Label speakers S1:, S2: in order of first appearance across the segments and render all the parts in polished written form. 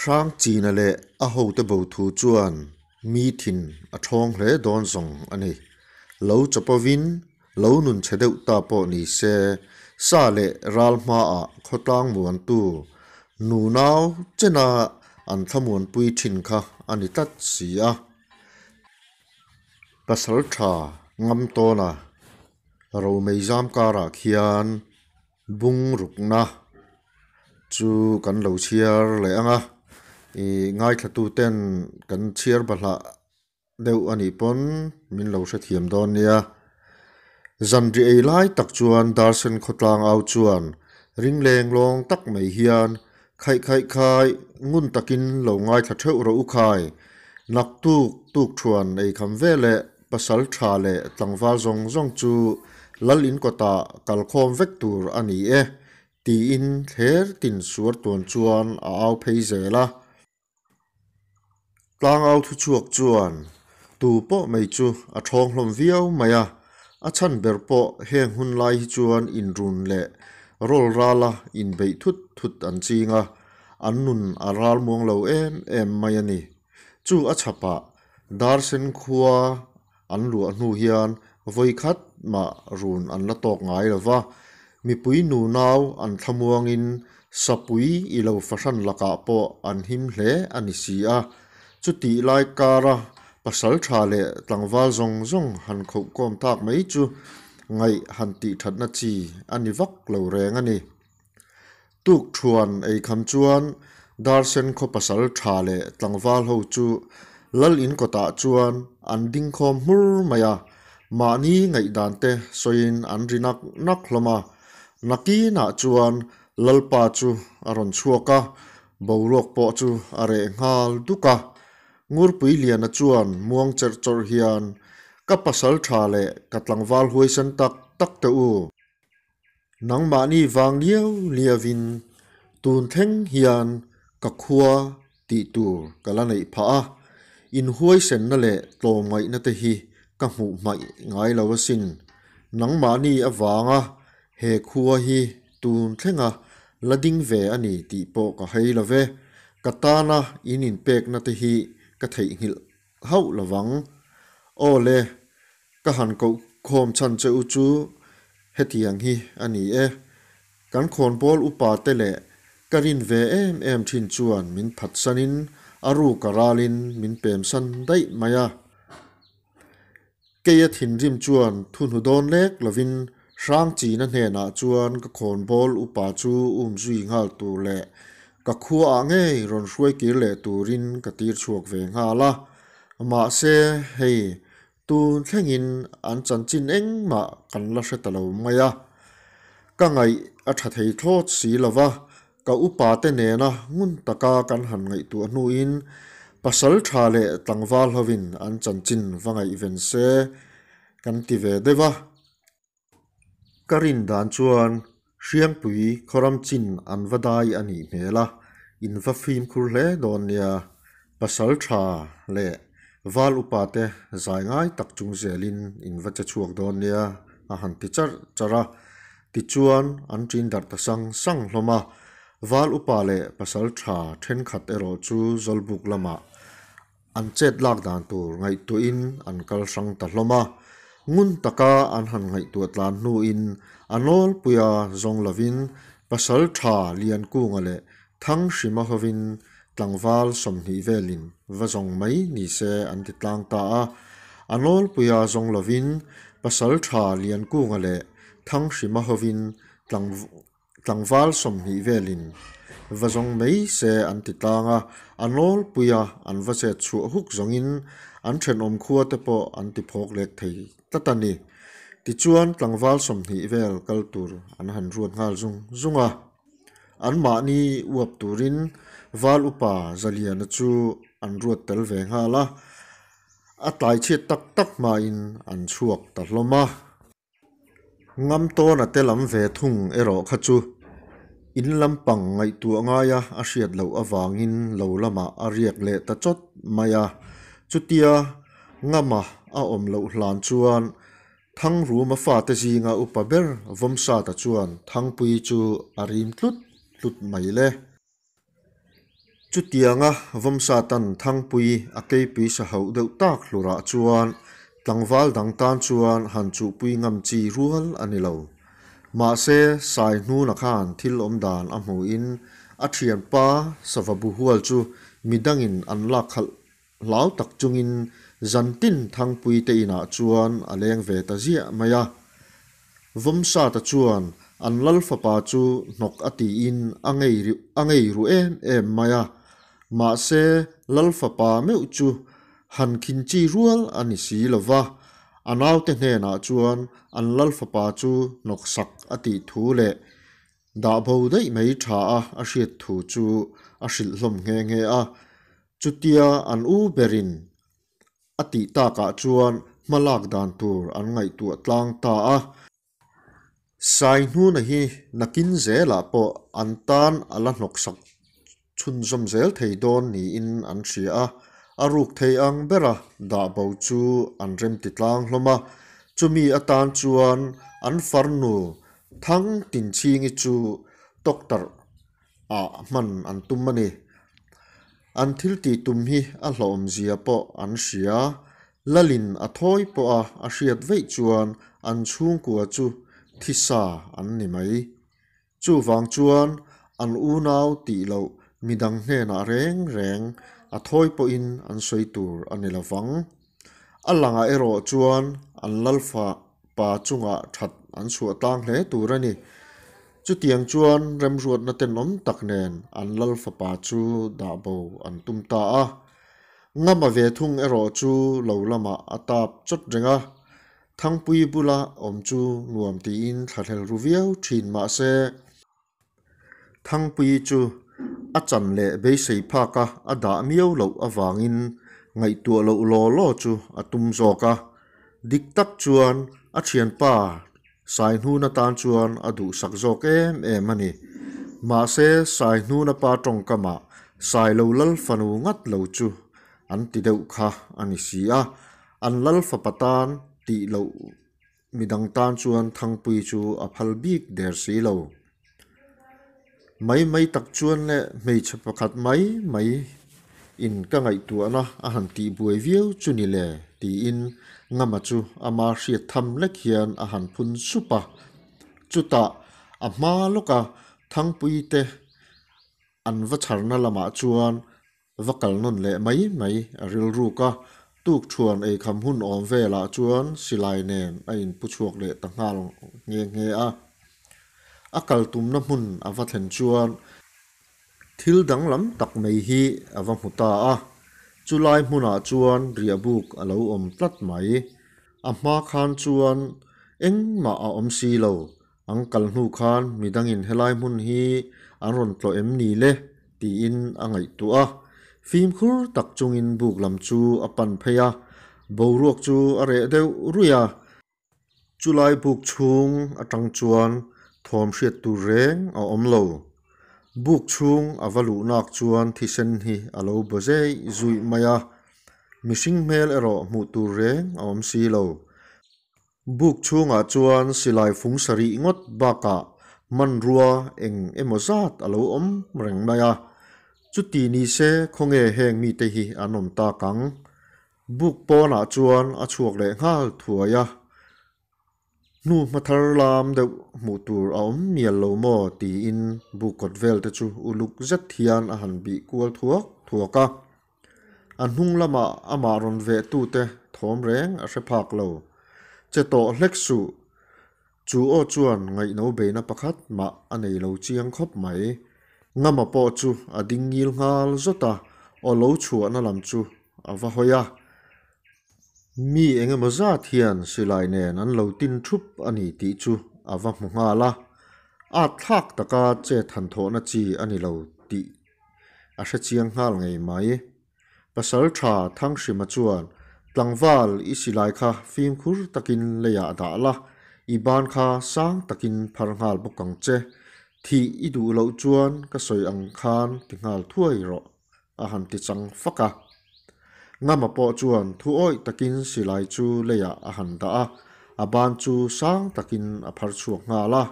S1: Hrangchina leh a hote bo thu chuan mi thin a thawng hle dawn zawng a ni. Lo chapovin lo nun chhe deuh ta pawh ni se, sa leh ral hmaah khawtlang muantu nunau chena an thlamuanpui thin kha a ni tlat si a. Pasal tha ngam tawna romei zam karah khian bung rukna chu kan lo chhiar leh ang a, ih ngaithlatu ten kan chhiar bahlah deuh a nih pawn min lo hrethiam dawn nia. Zanri ei lai tak chuan Darsen khawtlang au chuan ring leng lawng tak mai hian Khaih khaih khai, ngun takin lo ngaithla theuh rawh u khai. Naktuk tuk thuan ei kham ve leh pasal tha leh tlangval zawng zawng chu lal in kawtah kalkhawm vek tur a ni e, tiin thler tin suar tuan chuan a au phei zel a. Tlangau thuchhuak chuan tu pawh mai chu a thawng hlawm viau mai a, a chhan ber pawh heng hun lai hi chuan inrun leh rawl rala inbeih thut thut an ching a, an nun a ral muang lo em em mai a ni. Chu a chhapah Darsen khua an luah hnu hian vawi khat mah run an la tawk ngai lo va, mipui nunau an thlamuangin sapui i lo fahran lakah pawh an him hle a ni si a. Chutih lai kara pasal tha leh tlangval zawng zawng han khohkawm tak mai chu ngaih han tih thatna chi a ni vak lo reng a ni. Tuk thuan ei kham chuan Darsen khaw pasal tha leh tlangval ho chu Lal in kawtah chuan an ding khawm hmur mai a, mahni ngaihdan te sawiin an ri nak nak hlawm a. Nakinah chuan Lalpa chu a rawn chhuak a, boruak pawh chu a reh nghal duk a. Ngurpui Liana chuan muang cherh chawrh hian, Ka pasal tha leh ka tlangval huaisen tak tak te u. Nangmahni vang liau liauin tun thleng hian ka khua tih tur ka la neih phah a, inhuaisenna leh tlawmngaihna te hi ka hmuh hmaih ngai lo asin. Nangmahni avanga he khua hi tun thlenga la ding ve a ni tih pawh ka hei lo ve, ka tana in inpekna te hi ka theihnghilh hauh lovang. Aw le, ka han koh khawm chhan che u chu hetiang hi a ni e. Kan khawnbawl upa te leh ka rin ve em em thin chuan min phatsanin a ruk a ralin min pemsan daih mai a. Keia thinrim chuan thu hnu dawn lek lovin Hrangchina hnenah chuan ka khawnbawl upa chu um zui nghal tur leh ka khuaah ngei rawn hruai kir leh turin ka tir chhuak ve nghal a. Mahse, hei, tun thlengin an chanchin engmah kan la hre ta lo mai a. Ka ngaih a tha thei thlawt si lo va, Ka upa te nena ngun taka kan han ngaihtuah hnuin pasal tha leh tlangval hovin an chanchin va ngaihven se kan ti ve deuh a. Ka rin dan chuan Hriangpui khawram chin an va dai a nih hmel a, in va fimkhur hle dawn nia. Pasal tha leh val upa te zai ngai tak chung zelin in va che chhuak dawn nia a han ti charh charh a. Tichuan, an ṭin darh ta sang sang hlawm a, Val upa leh pasal ṭha ṭhenkhat erawh chu Zawlbuk lamah an chet lak dan tur ngaihtuahin an kal hrang ta hlawm a. Ngun taka an han ngaihtuah tlan hnuin a nawlpuia zawng lovin pasal ṭha Liankunga leh Thanghrima hovin tlangval 20 velin va zawng mai ni se an ti tlang ta a. A nawlpuia zawng lovin pasal ṭha Liankunga leh Thanghrima hovin tlangval 20 velin va zawng mai se an ti tlang a. A nawlpuia an va chet chhuah huk zawngin an thenawm khua te pawh an ti phawk lek thei tlat a ni. Tichuan tlangval 20 vel kal tur an han ruat nghal zung zung a. Anmahni uap turin Val upa Zaliana chu an ruat tel ve nghal a, a tlai chhiat tak tak hmain an chhuak ta hlawm a. Ngamtawna te lam ve thung erawh kha chu in lampang ngaihtuah ngaia a hriat loh avangin lo lamah a riak leh ta chawt mai a, chutia Ngama a awm loh hlan chuan Thangruma fate zinga upa ber Vawmsata chuan Thangpuii chu a rim tlut tlut mai le. Chutianga Vawmsatan Thangpui a keipui sa hauh deuh tak hlurah chuan tlangval dang tan chuan han chuhpui ngam chi rual a ni lo. Mahse, Saihnuna khan thil awm dan a hmuhin a thianpa sava bu hual chu midangin an lak khalh hlau tak chungin zantin Thangpui te inah chuan a leng ve ta ziah mai a. Vawmsata chuan an lal fapa chu hnawk a tiin a ngei a ngei ru em em mai a. Mahse, lal fapa meuh chu han khin chi rual a ni si lo va, a naute hnenah chuan an lal fapa chu hnawk sak a tih thu leh dah bo daih mai tha a a hriat thu chu a hrilh hlawm nghe nghe a. Chutia an u berin a tih takah chuan hma lak dan tur an ngaihtuah tlang ta a. Saihnuna hi nakin zelah pawh an tan a la hnawksak chhunzawm zel thei dawn niin an hria a, a ruk thei ang bera dah bo chu an remti tlang hlawm a. Chumi atan chuan an farnu Thang Tinchhingi chu tawktarh ah hman an tum a ni. An thil tih tum hi a hlawhawmzia pawh an hria. Lalin a thawi pawha a hriat veih chuan an chhungkua chu thisa an ni mai. Chuvang chuan an unau tih loh midang hnenah reng reng a thawi pawhin an sawi tur a ni lovang. A langah erawh chuan an lalfa pa chungah that an chhuah tlang hle tur a ni. Chutiang chuan remruatna tenawm tak nen an lal fapa chu dah bo an tum ta a. Ngama ve thung erawh chu lo lamah a tap chawt reng a. Thangpui bula awm chu nuam tiin thlahlel ru viau thin mah se, Thangpui chu a chan leh beisei phaka a dah miau loh avangin ngaihtuah loh law law chu a tum zawk a. Dik tak chuan a thianpa Saihnuna tan chuan a duhsak zawk em em a ni. Mahse Saihnuna pa tawngkamah Sailo lal fanu ngat lo chu an ti deuh kha a ni si a, an lal fapa tan tih loh Midang tan chuan Thangpui chu a phal bik der si lo. Mai mai tak chuan le hmeichhe pakhat mai mai in ka ngaihtuahna a han tih buai viau chu ni le tiin Ngama chu ama hriat tham lek hian a han phun sup a. Chutah a hma lawka Thangpui te an va chharna lamah chuan Va kal nawn leh mai mai a rilruk a, tuk thuan eikham hun awm velah chuan silai nen a inpu chhuak leh ta nghal nghe nghe a. A kal tumna hmun a va thlen chuan thil danglam tak mai hi a va hmu ta a, chulai hmunah chuan riahbuk a lo awm tlat mai. A hma khan chuan engmah a awm si lo, An kal hnu khan midangin helai hmun hi an rawn tlawh em ni le? tiin a ngaihtuah a. Fimkhur tak chungin buk lam chu a pan phei a, boruak chu a reh deuh ruih a. Chulai buk chhung atang chuan thawm hriat tur reng a awm lo. Buk chhung a va luh nak chuan thisen hi a lo baw zeih zuih mai a, mihring hmel erawh hmuh tur reng a awm si lo. Buk chhungah chuan silai fung sarih ngawt bakah hmanrua eng emaw zat a lo awm reng mai a. Chuti ni se khawnge heng mite hi an awm tak ang? Buk pawnah chuan a chhuak leh nghal thuai a. Hnu hma thar lam deuh hmuh tur a awm mial lo maw tiin buk kawt vel te chu uluk zet hian a han bih kual thuak thuak a. A hnung lamah amah rawn vehtute thawm reng a hre phak lo. Che tawh hlek suh. Chu aw chuan ngaihno beina pakhat mah a nei lo chiang khawp mai. Ngama pawh chu a ding ngil nghal zawt a, aw lo chhuahna lam chu a va hawi a. Mi eng emaw zat hian silai nen an lo tin thup a ni tih chu a va hmu nghal a. At thlak taka chet han thawhna chi a ni lo tih a hre chiang nghal ngei mai. Pasal tha Thanghrima chuan, Tlangval i silai kha fimkhur takin leiah dah la, i ban kha sang takin phar nghal bawk ang che. Thih i duh loh chuan ka sawi ang khan ti nghal thuai rawh, a han ti chang fak a. Ngama pawh chuan thu awih takin silai chu leiah a han dah a, a ban chu sang takin a phar chhuak nghal a.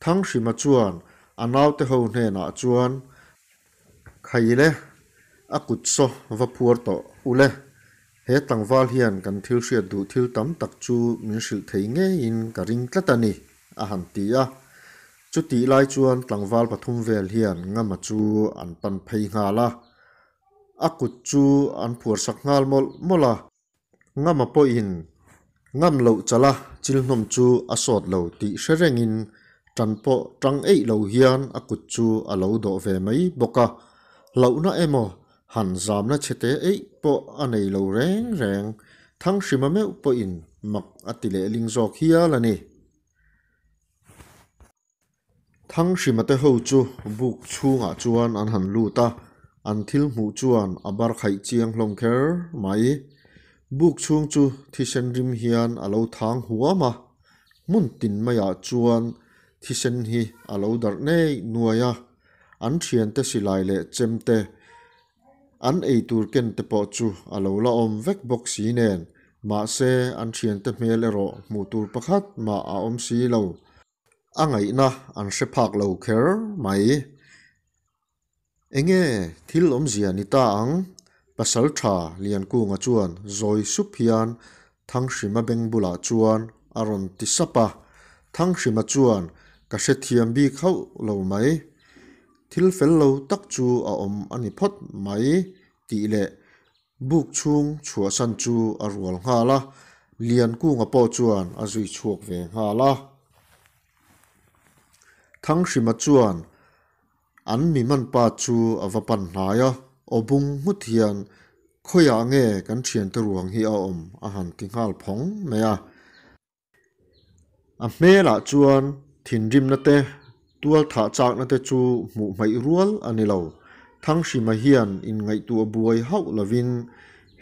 S1: Thanghrima chuan a naute ho hnenah chuan, Khai le, a kut saw va phuar tawh u le. He tlangval hian kan thil hriat duh thil tam tak chu min hrilh thei ngeiin ka ring tlat a ni, a han ti a. Chutih lai chuan tlangval pathum vel hian Ngama chu an pan phei nghal a. A kut chu an phuar sak nghal mawlh mawlh a. Ngama pawhin ngam loh chala chil hnawm chu a sawt lo tih hre rengin tan pawh tang eih lo hian a kut chu a lo dawh ve mai bawk a. Hlauhna emaw han zamna chhete eih pawh a nei lo reng reng. Thanghrima meuh pawhin mak a ti lehling zawk hial a ni. Thanghrima te ho chu buk chhungah chuan an han lut a, an thil hmuh chuan a bar khaih chiang hlawm kher mai. Buk chhung chu thisen rim hian a lo thang huam a, hmun tin maiah chuan thisen hi a lo darh ngei nuai a, an thiante silai leh chem te, An eitur ken te pawh chu a lo la awm vek bawk si nen, mahse an thiante hmel erawh hmuh tur pakhat mah a awm si lo. A ngaihna an hre phak lo kher mai. Enge thil awmzia ni ta ang? Pasal tha Liankunga chuan zawi sup hian Thanghrima beng bulah chuan a rawn ti sap a. Thanghrima chuan, Ka hrethiam bik hauh lo mai. Thil fel lo tak chu a awm a ni phawt mai tih leh buk chhung chhuahsan chu a rual nghal a, Liankunga pawh chuan a zui chhuak ve nghal a. Thanghrima chuan an mi manpa chu a va pan hnai a, aw bung nghut hian khawiah nge kan thiante ruang hi a awm a han ti nghal phawng mai a. A hmelah chuan thinrimna te, tual thah chakna te chu hmuh hmaih rual a ni lo. Thanghrima hian inngaihtuah buai hauh lovin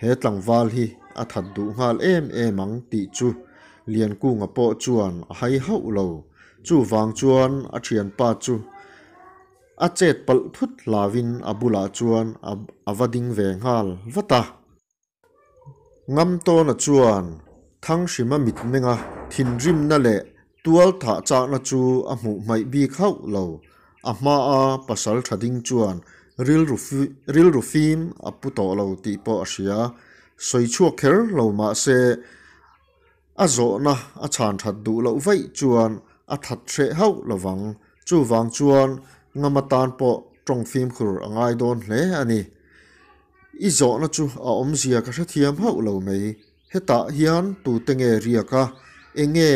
S1: he tlangval hi a that duh nghal em em ang tih chu Liankunga pawh chuan a hai hauh lo. Chuvang chuan a thianpa chu a chet palh thut hlauin a bulah chuan a va ding ve nghal vat a. Ngamtawna chuan Thanghrima mitmenga thinrimna leh tual thah chakna chu a hmuh hmaih bik hauh lo. A hmaa pasal tha ding chuan rilru fim a pu tawh lo tih pawh a hria. Sawi chhuak kher lo mah se a zawhna a chhan that duh loh vaih chuan a that hreh hauh lovang. Chuvang chuan Ngama tan pawh tawng fimkhur a ngai dawn hle a ni. I zawhna chu a awmzia ka hrethiam hauh lo mai. Hetah hian tute nge riak a, enge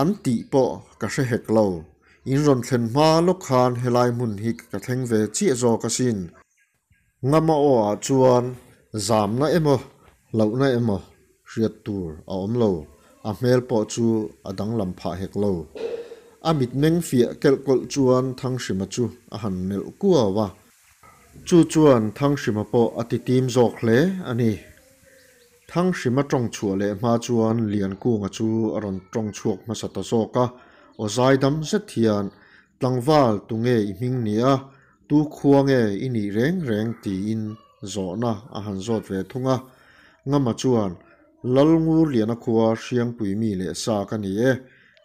S1: an tih pawh ka hre hek lo. In rawn thlen hma lawk khan helai hmun hi ka thleng ve chiah zawk asin. Ngama aw ah chuan zamna emaw hlauhna emaw hriat tur a awm lo, a hmel pawh chu a danglam phah hek lo. A mitmeng fiah kelh kawlh chuan Thanghrima chu a han melh kuau a. Chu chuan Thanghrima pawh a ti tim zawk hle a ni. Thanghrima tawng chhuah leh hma chuan Liankunga chu a rawn tawng chhuak hmasa ta zawk a, aw zaidam zet hian, Tlangval, tunge i hming ni a? Tu khua nge i nih reng reng tiin zawhna a han zawt ve thung a. Ngama chuan, Lalngurliana khua Hriangpui mi leh sa ka ni e,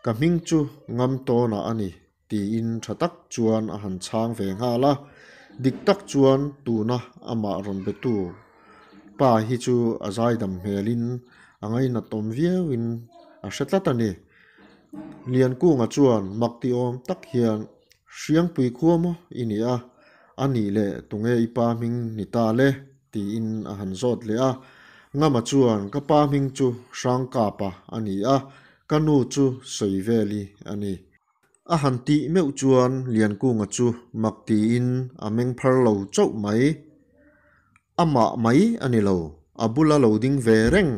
S1: ka hming chu Ngamtawna a ni tiin tha tak chuan a han chhang ve nghal a. Dik tak chuan tuna amah rawn betu pa hi chu a zaidam hmelin a ngainatawm viauin a hre tlat a ni. Liankunga chuan mak ti awm tak hian Hriangpui khua maw i ni a, a nih leh tunge i pa hming ni ta le? tiin a han zawt leh a. Ngama chuan ka pa hming chu Hrangkapa a ni a, ka nu chu Sawiveli a ni. A han tih meuh chuan Liankunga chu mak tiin a meng phar lo chauh mai. Amah mai a ni lo, a bula lo ding ve reng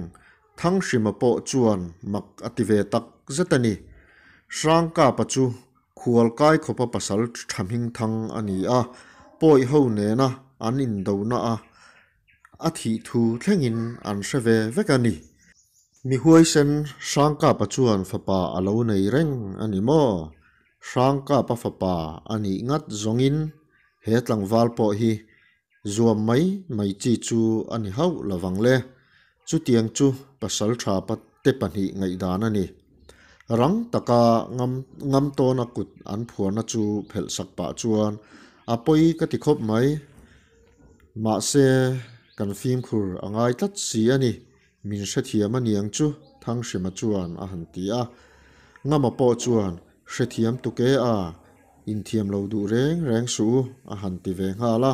S1: Thanghrima pawh chuan mak a ti ve tak zet a ni. Hrangkapa chu Khualkai khawpa pasal tha hming thang a ni a, pawi ho nena an indona a a thih thu thlengin an hre ve vek a ni. Mi huaisen Hrangkapa chuan fapa a lo nei reng a ni maw? Hrangkapa fapa a nih ngat zawngin he tlangval pawh hi zuam mai mai chi chu a ni hauh lovang le. Chutiang chu pasal tha te pahnih ngaihdan a ni. Rang taka ngam ngam tawna kut an phuarna chu phelh sak pah chuan A pawi ka ti khawp mai. Mahse, kan fimkhur a ngai tlat si a ni. Min hrethiam a niang chu, Thanghrima chuan a han ti a. Ngama pawh chuan, Hrethiam tuk e a, inthiam lo duh reng reng suh u, a han ti ve nghal a.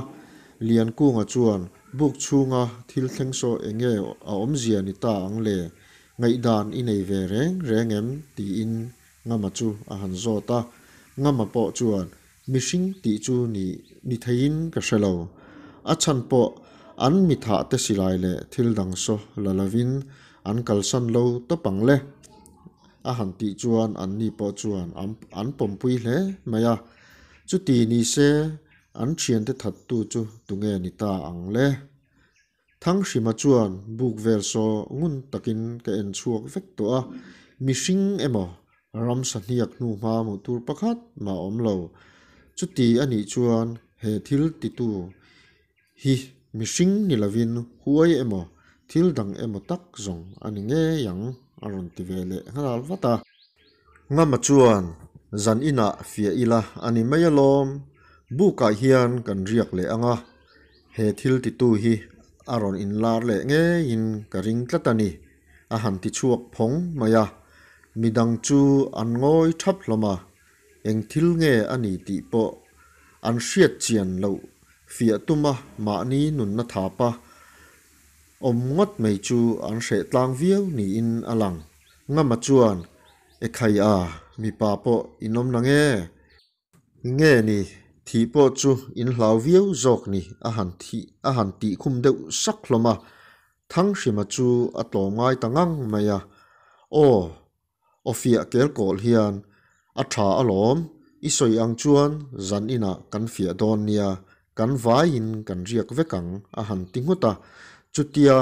S1: Liankunga chuan, Buk chhunga thil thleng saw eng nge a awmzia ni ta ang le? Ngaihdan i nei ve reng reng em? tiin Ngama chu a han zawt a. Ngama pawh chuan, Mihring tih chu ni ni theiin ka hre lo. A chhan pawh an mi thah te silai leh thil dang saw la lovin an kalsan lo tawp ang le. A han tih chuan anni pawh chuan an pawmpui hle mai a. Chuti ni se an thiante thattu chu tunge ni ta ang le? Thanghrima chuan buk vel saw ngun takin ka en chhuak vek tawh a, mihring emaw ramsa hniak hnu hma hmuh tur pakhat mah a awm lo. Chuti a nih chuan he thil titu hi mihring ni lovin huai emaw thil dang emaw tak zawng a ni ngei ang a rawn ti ve leh nghal vat a. Ngama chuan zan inah fiah ila a ni mai alawm, bukah hian kan riak leh ang a, he thil titu hi a rawn inlar leh ngeiin ka ring tlat a ni, a han ti chhuak phawng mai a. Midang chu an ngawi thap hlawm a, eng thil nge a ni tih pawh an hriat chian loh fiah tuma mahni nunna thapa awm ngawt mai chu an hreh tlang viau niin a lang. Ngama chuan, Ekhai a, mipa pawh in awm nang e? Nge ni, thih pawh chu in hlau viau zawk ni a han thih a han tih khum deuh sak hlawm a. Thanghrima chu a tlawm ngai ta ngang mai a. Aw, aw fiah kel kawl hian a tha alawm, i sawi ang chuan zan inah kan fiah dawn nia, kan vaiin kan riak vek ang a han ti nghut a. Chutia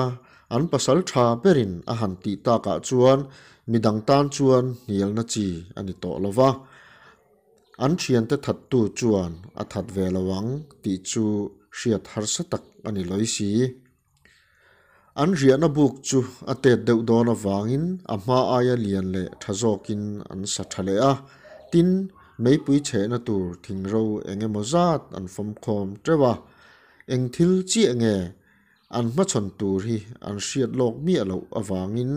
S1: an pasal tha berin a han tih takah chuan midang tan chuan hnialna chi a ni tawh lo va. An thiante thattu chuan a that ve lo ang tih chu hriat harsa tak a ni lawi si. An riahna buk chu a tet deuh dawn avangin a hma aia lian leh tha zawkin an sa tha leh a, tin, meipui chhehna tur thingro eng emaw zat an fawmkhawm teuh a. Eng thil chiah nge an hmachhawn tur hi an hriat lawk miah loh avangin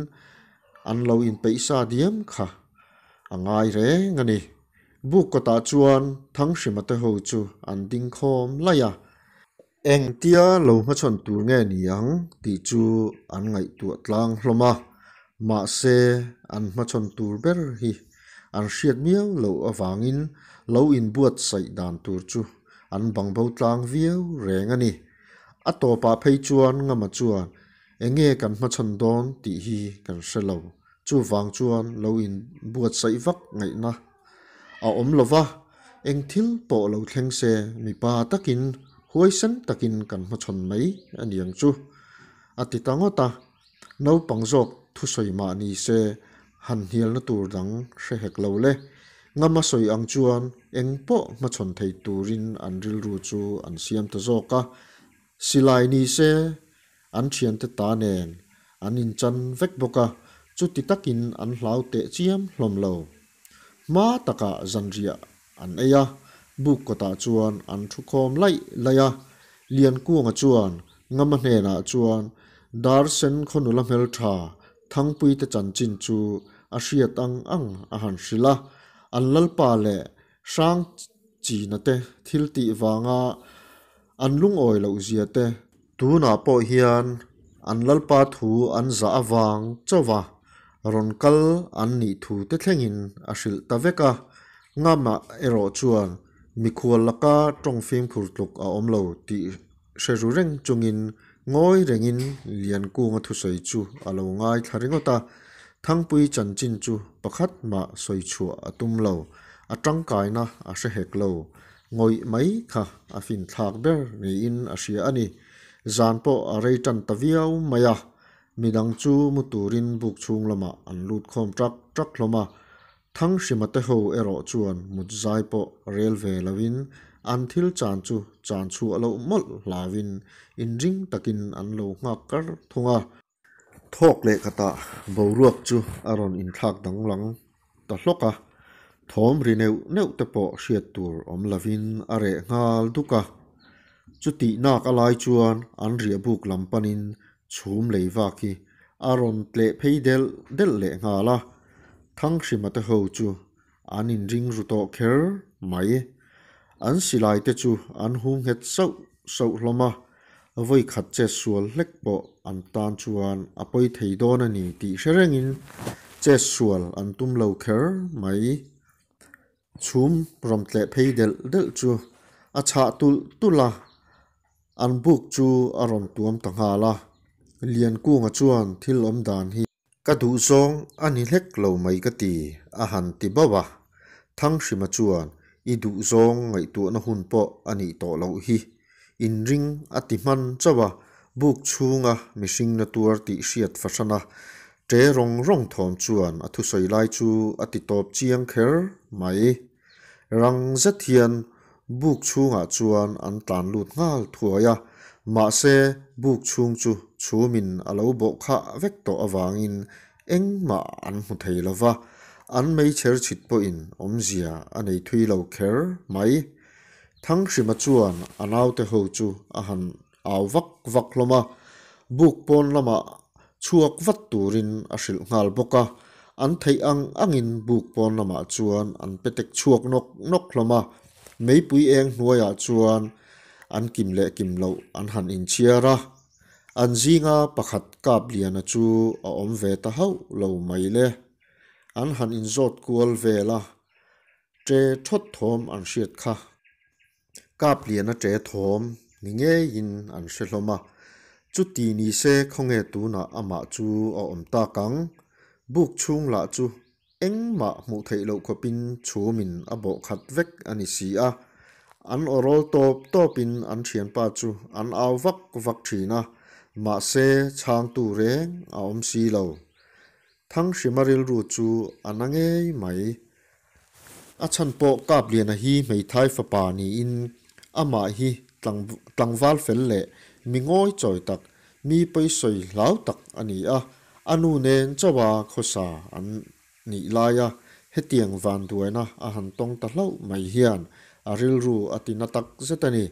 S1: an lo inpeih sa diam kha a ngai reng a ni. Buk kawtah chuan Thanghrima te ho chu an ding khawm laih a. Engtia lo hmachhawn tur nge ni ang tih chu an ngaihtuah tlang hlawm a, mahse an hmachhawn tur ber hi an hriat miau loh avangin lo inbuatsaih dan tur chu an bangbo tlang viau reng a ni. A tawpah phei chuan Ngama chuan enge kan hmachhawn dawn tih hi kan hre lo, chuvang chuan lo inbuatsaih vak ngaihna a awm lo va, eng thil pawh lo thleng se mipa takin huaisen takin kan hmachhawn mai a ni ang chu, a ti ta ngawt a. Naupang zawk thusawi mah ni se han hnialna tur dang hre hek lo le. Ngama sawi ang chuan eng pawh hmachhawn thei turin an rilru chu an siam ta zawk a. Silai ni se an thiante ta nen an inchan vek bawk a, chuti takin an hlau teh chiam hlawm lo. Hma takah zanriah an ei a, buk kawtah chuan an thu khawm laih laih a. Liankunga chuan Ngama hnenah chuan dar sen khawnula hmeltha Thangpuite chanchin chu a hriat ang ang a han hrilh a, an lalpa leh Hrang China te thil tih vanga an lungawi loh zia te, tunah pawh hian an lalpa thu an zah avang chauh a rawn kal an nih thu te thlengin a hrilh ta vek a, Ngama erawh chuan mikhual laka tawng fimkhur tluk a awm lo tih hre ru reng chungin ngawi rengin Liankunga thusawi chu a lo ngaithla ringawt a, Thangpui chanchin chu pakhat mah sawi chhuah a tum lo, a tangkaina a hre hek lo, ngawih mai kha a finthlak ber niin a hria a ni. Zan pawh a rei tan ta viau mai a, midang chu mu turin buk chhung lamah an lut khawm ṭak ṭak hlawm a, Thanghrima te ho erawh chuan mut zai pawh rel ve loin an thil chan chu chan chhuah loh mawlh hlauin inring takin an lo nghak kar thung a. Thawk leh khatah boruak chu a rawn inthlak danglang ta hlawk a. Thawm ri neuh neuh te pawh hriat tur awm lovin a reh nghal duk a. Chutih nak a lai chuan an riah buk lam panin chhum lei vak hi a rawn tleh phei delh delh leh nghal a. Thanghrima te ho chu an inring ru tawh kher mai. An silai te chu an hung nghet sauh sauh hlawm a, vawi khat che sual hlek pawh an tan chuan a pawi thei dawn a ni tih hre rengin che sual an tum lo kher mai. Chhum rawn tleh phei delh delh chu a chhah tulh tulh a, an buk chu a rawn tuam ta nghal a. Liankunga chuan thil awm dan hi. Ka duhzawng a ni hlek lo mai ka ti, a han ti bauh a. Thanghrima chuan, I duhzawng ngaihtuahna hun pawh a nih tawh loh hi. Inring a ti hman chauh a, buk chhunga mihring na tuar tih hriat fahran a, ṭe rawng rawng thawm chuan a thusawi lai chu a ti tawp chiang kher mai. Rang zet hian buk chhungah chuan an tlan lut nghal thuai a, mahse buk chhung chu chhumin a lo bawh khah vek tawh avangin engmah an hmu thei lo va, an meichher chhit pawhin awmzia a nei thui lo kher mai. Thanghrima chuan a naute ho chu a han au vak vak hlawm a, buk pawn lamah chhuak vat turin a hrilh nghal bawk a, an theih ang angin buk pawn lamah chuan an petek chhuak nawk nawk hlawm a, meipui eng hnuaiah chuan an kim leh kim loh an han inchhiar a, an zinga pakhat Kapliana chu a awm ve ta hauh lo mai le, an han inzawt kual vel a, ṭe thawt thawm an hriat kha. Kapliana ṭe thawm ni ngeiin an hre hlawm a, chuti ni se khawnge tunah amah chu a awm tak ang? Buk chhung lah chu engmah hmuh theih loh khawpin chhumin a bawh khat vek a ni si a, an awrawl tawp tawpin an thianpa chu an au vak vak thin a, mahse chhangtu reng a awm si lo. Thanghrima rilru chu a na ngei mai. A chhan pawh Kapliana hi hmeithai fapa niin amah hi tlangval fel leh mi ngawi chawi tak, mi pawisawi hlau tak a ni a, a nu nen chauha khawsa an nih laia hetiang vanduaina a han tawng ta hlauh mai hian a rilru a ti na tak zet a ni.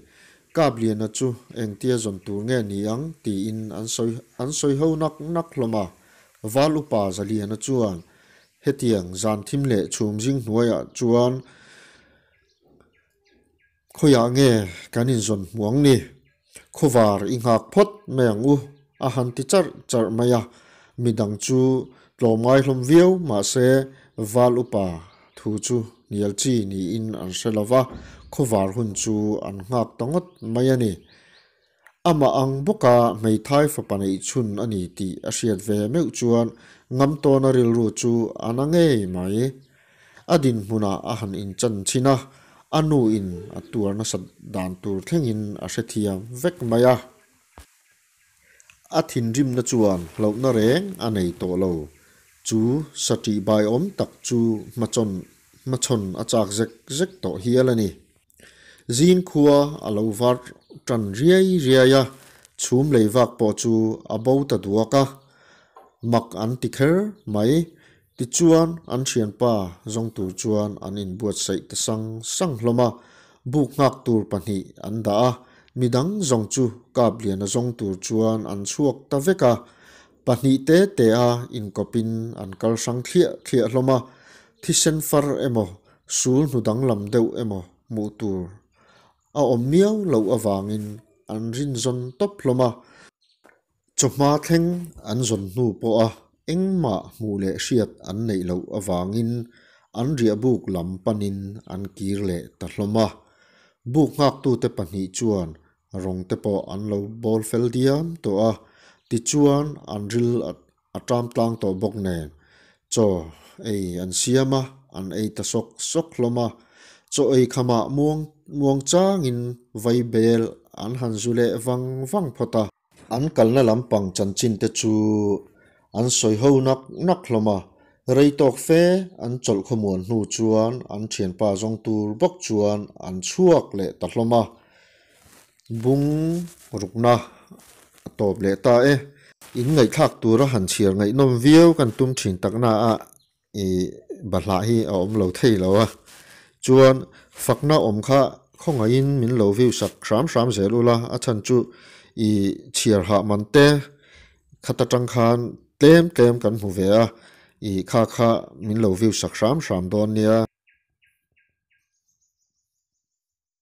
S1: Kapliana chu engtia zawn tur nge ni ang tiin an sawi an sawi ho nak nak hlawm a, Val upa Zaliana chuan Hetiang zan thim leh chhum zing hnuaiah chuan khawiah nge kan inzawn hmu ang ni? Khawvar i nghak phawt mai ang u, a han ti charh charh mai a. Midang chu tlawmngai hlawm viau mahse Val upa thu chu hnial chi niin an hre lo va, khawvar hun chu an nghak ta ngawt mai a ni. Amah ang bawka hmeithai fapa neih chhun a ni tih a hriat ve meuh chuan Ngamtawna rilru chu a na ngei mai. A dinhmunah a han inchan chhin a, a nuin a tuar nasat dan tur thlengin a hrethiam vek mai a. A thinrimna chuan hlauhna reng a nei tawh lo. Chu sa ṭihbaiawm tak chu hmachawn hmachhawn a chak zek zek tawh hial a ni. Zing khua a lo var tan riai riai a, chhum lei vak pawh chu a bo ta duak a, mak an ti kher mai. Tichuan an thianpa zawng tur chuan an inbuatsaih ta sang sang hlawm a, buk nghak tur pahnih an dah a, midang zawng chu Kapliana zawng tur chuan an chhuak ta vek a, pahnih te te a inkawpin an kal hrang thliah thliah hlawm a, thisen far emaw Sul hnu danglam deuh emaw hmuh tur a awm miau loh avangin an rinzawn tawp hlawm a. Chawhma thleng an zawn hnu pawha engmah hmuh leh hriat an neih loh avangin an riahbuk lam panin an kir leh ta hlawm a. Buk nghaktute pahnih chuan rawng te pawh an lo bawl fel diam tawh a, tichuan an ril A ṭam tlang tawh bawk nen chaw ei an siam a, an ei ta sawk sawk hlawm a. Chaw ei khamah muang muang changin vai bel an han zu leh vang vang phawt a. An kalna lampang chanchin te chu an sawi ho nak nak hlawm a. Rei tawk fe an chawlh khawmuan hnu chuan an thianpa zawng tur bawk chuan an chhuak leh ta hlawm a. Bung rukna a tawp leh ta e. In ngaihthlak tura han chhiar ngaihnawm viau kan tum thin takna a. I bahlah hi a awm lo thei lo a. Chuan fakna awm kha khawngaihin min lo view sak hram hram zel ula, a chhan chu i chhiar hah man te khat atang khan tlem tlem kan hmu ve a, i kha kha min lo view sak hram hram dawn nia.